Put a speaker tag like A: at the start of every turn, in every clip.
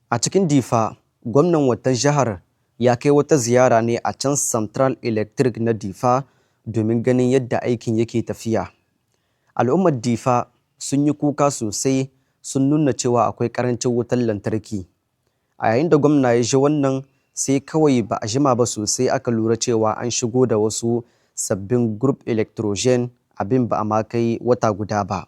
A: A cikin Difa, gwamnan watan jihar ya kai wata ziyara ne a can Centrale Électrique na Difa domin ganin yadda aikin yake tafiya. Al'ummar Difa sun yi kuka sosai, sun nuna cewa akwai ƙarancin wutar lantarki. A yayin da gwamna ya ji wannan, sai kawai ba a jima ba sosai aka lura cewa an shigo da wasu sabbin groupe électrogène, abin ba a ma kai wata guda ba.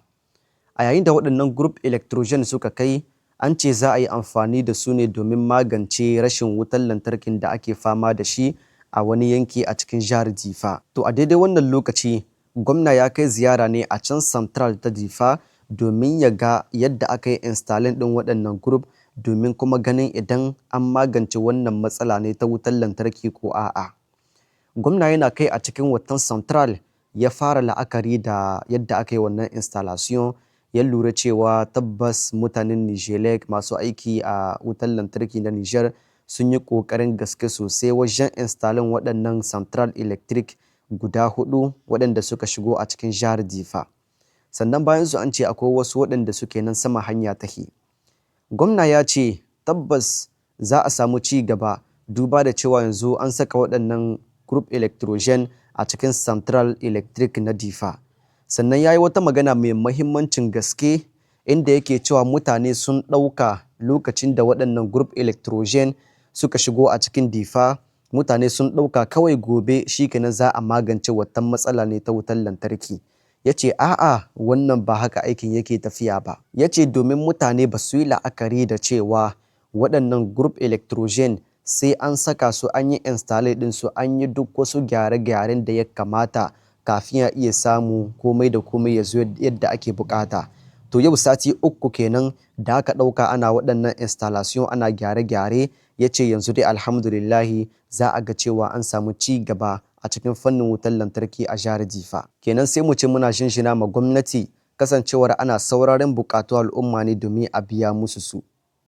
A: A yayin da waɗannan groupe électrogène suka kai, an ce za a yi amfani da su ne domin magance rashin wutar lantarkin da ake fama da shi a wani yanki a cikin jihar Difa. To, a daidai wannan lokaci, gwamna ya kai ziyara ne a can Centrale ta Difa domin ya ga yadda aka yi installing ɗin waɗannan groupe, domin kuma ganin idan an magance wannan matsala ne ta wutar lantarki ko a'a. Gwamna yana kai a cikin watan Centrale, ya fara la'akari da yadda aka yi wannan installation, ya lura cewa tabbas mutanen Nigelec masu aiki a wutar lantarki na Niger sun yi ƙoƙarin gaske sosai wajen installing waɗannan Centrale Électrique guda huɗu waɗanda suka shigo a cikin jihar Difa. Sannan bayan su, an ce akwai wasu waɗanda suke nan sama hanya tahi. Gwamna ya ce tabbas za a samu ci gaba, duba da cewa yanzu an saka waɗannan groupe électrogène a cikin Centrale Électrique na Difa. Sannan ya yi wata magana mai mahimmancin gaske, inda yake cewa mutane sun ɗauka lokacin da waɗannan groupe électrogène suka shigo a cikin Difa, mutane sun ɗauka kawai gobe shi kenan za a magance watan matsala ne ta wutar lantarki. Ya ce a'a, wannan ba haka aikin yake tafiya ba. Ya ce domin mutane ba su yi la'akari da cewa waɗannan groupe électrogène sai an saka su, an yi installer ɗinsu, an yi duk wasu gyare-gyaren da ya kamata kafin a iya samu komai da komai ya zo yadda ake bukata. To, yau sati 3 kenan da aka ɗauka ana waɗannan installation, ana gyare-gyare. Ya ce yanzu dai alhamdulillahi, za a ga cewa an samu ci gaba a cikin fannin wutar lantarki a jihar Difa. Kenan sai mu ce muna shinshina ma gwamnati, kasancewar ana sauraren bukatu al'umma ne domin a biya musu su.